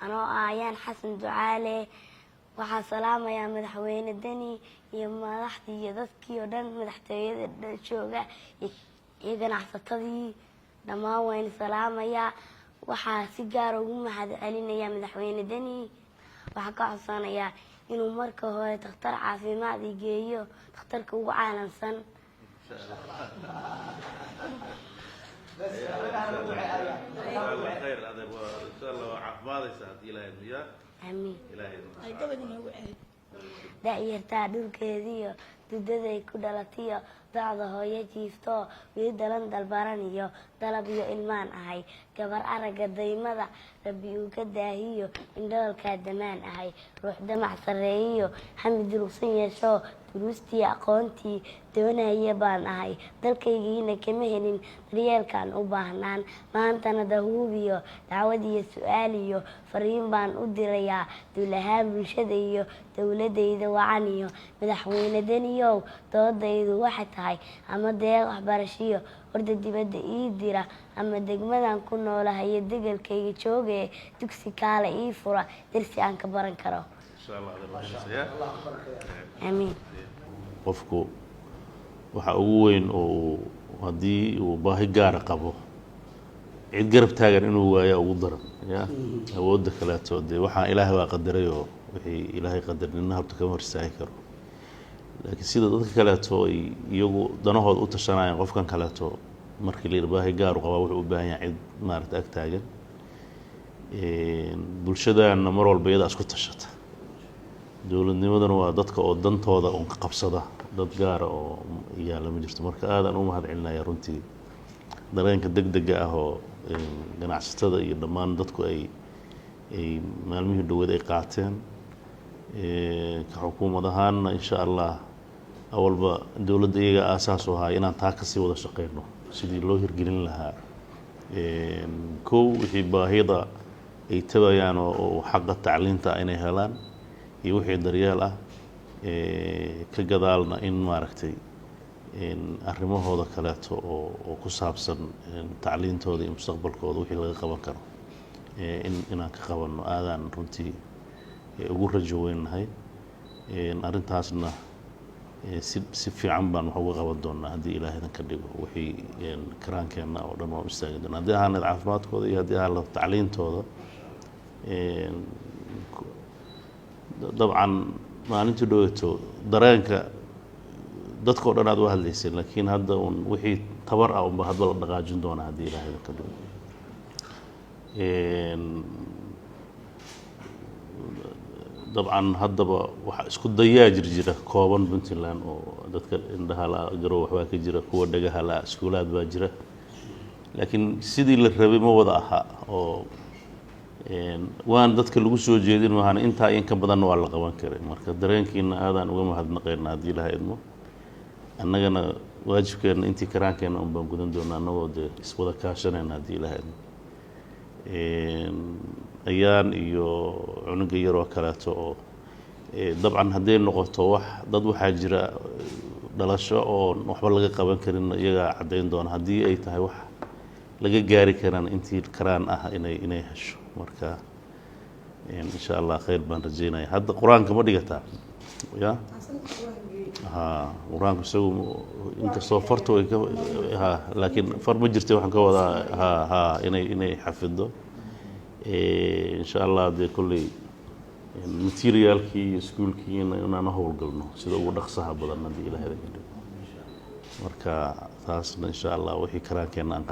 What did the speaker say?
Anoo ah Ayaan Xasan Ducaale, waxaa salaamayaa Madaxweyne Deni iyo madaxdii iyo dadkii oo dhan, madaxtooyada dhan jooga iyo ganacsatadii dhammaan, wayna salaamayaa. Waxaa si gaara ugu mahad celinayaa Madaxweyne Deni. Waxaa ka codsanayaa inuu marka hore takhtar caafimaad i geeyo, takhtarka ugu caalamsan. Khayr adeer, waa insha Allah waa caafimaadaysa haddii Ilaahay idmo. Aamiin. Ilaahay idmo. Ay gabadh inoogu celi. Da'yartaa dhulkeediyo dudaday ku dhalatiyo docda hooyo jiifto, weli dalan dalbaran iyo dalab iyo ilmaan ahay, gabar aragga daymada Rabbi uu ka daahiyo, indhoolkaa damaan ahay, ruux damac sarreeyiyo hami durugsan yeesho, duruustii aqoontii doonaya baan ahay. Dalkaygiina kama helin daryeelkaan u baahnaan. Maantana dahuubiyo dacwad iyo su-aal iyo fariin baan u dirayaa duulahaan bulshada iyo dowladayda wacan iyo Madaxweyne Deniyow. Doodaydu waxay tahay ama deeq waxbarashiyo horta dibadda ii dira, ama degmadan ku noolahayo degelkayga jooge dugsi kaale ii fura, darsi aan ka baran karo. Insha Allah adeer, waa helaysayaa. Aamiin. Qofku waxa ugu weyn oo uu haddii uu baahi gaara qabo, cid garab taagan inuu waayo ugu daran. Ya awoodda kaleeto dee waxaa Ilaahay baa qadaray, oo wixii Ilaahay qadar nina horta kama hor istaagi karo. Laakiin sida dadka kaleeto ay iyagu danahooda u tashanayaan, qofkan kaleeto markii la yidhi baahi gaaru qabaa, wuxuu u baahan yahay cid maaragta ag taagan. Bulshadaanna mar walba iyadaa isku tashata. Dowladnimaduna waa dadka oo dantooda un ka qabsada, dad gaara oo yaalla ma jirto. Marka aadaan u mahad celinaya runtii dareenka deg dega ah oo ganacsatada iyo dhammaan dadku ay maalmihii dhoweed ay qaateen. Ka xukuumad ahaanna, insha Allah, awalba dowladda iyaga aasaas u ahaa inaan taa kasii wada shaqeyno sidii loo hirgelin lahaa. Kow, wixii baahida ay tabayaan oo xaqa tacliinta ah inay helaan iyo wixii daryeel ah, ka gadaalna in maaragtay arrimahooda kaleeto oo ku saabsan tacliintooda iyo mustaqbalkooda wixii laga qaban karo in inaan ka qabanno. Aadaan runtii ugu rajo weynnahay arrintaasna. Si fiican baan wax uga qaban doonaa haddii Ilaahay idan ka dhigo. Wixii karaankeenna oo dhan waan u istaagi doonaa, haddii ahaan lahayd caafimaadkooda iyo haddii ahaan lahayd tacliintooda. Dabcan maalintii dhoweeto dareenka dadka o dhan aad u hadlaysay, laakiin hadda un wixii tabar ah unba hadba la dhaqaajin doonaa haddii Ilaahay idan ka dhigo. Dabcan haddaba waxa isku dayaa jira kooban Puntland oo dadka indhaha la garow waxbaa ka jira, kuwa dhagaha la iskuulaad baa jira, laakiin sidii la rabay ma wada aha oo waan dadka lagu soo jeedin maahana, intaa in ka badanna waa la qaban karay. Marka dareenkiina aadaan uga mahadnaqaynaa haddii Ilaha idmo. Annagana waajibkeenna intii karaankeenna un baan gudan doonaa, annagoo dee iswada kaashanayna haddii Ilaha idmo. Ayaan iyo cunuga yaroo kaleeto oo dabcan hadday noqoto wax dad waxaa jira dhalasho oo waxba laga qaban karin, iyagaa caddayn doona. Haddii ay tahay wax laga gaari karana, intii karaan ah inay hesho. Marka insha Allah khayr baan rajeynaya. Hadda Qur-aanka ma dhigataa? Ya ha, Qur-aanku isagu inkastoo fartu ay ka ha, laakiin far ma jirta. Waxaan ka wadaa ha inay xafido insha Allah. Dee kolley materialkii iyo iskuulkii inaan howlgalno sida ugu dhaqsaha badan haddii Ilahay ka dhigo. Marka taasna insha Allah wixii karaankeenna aan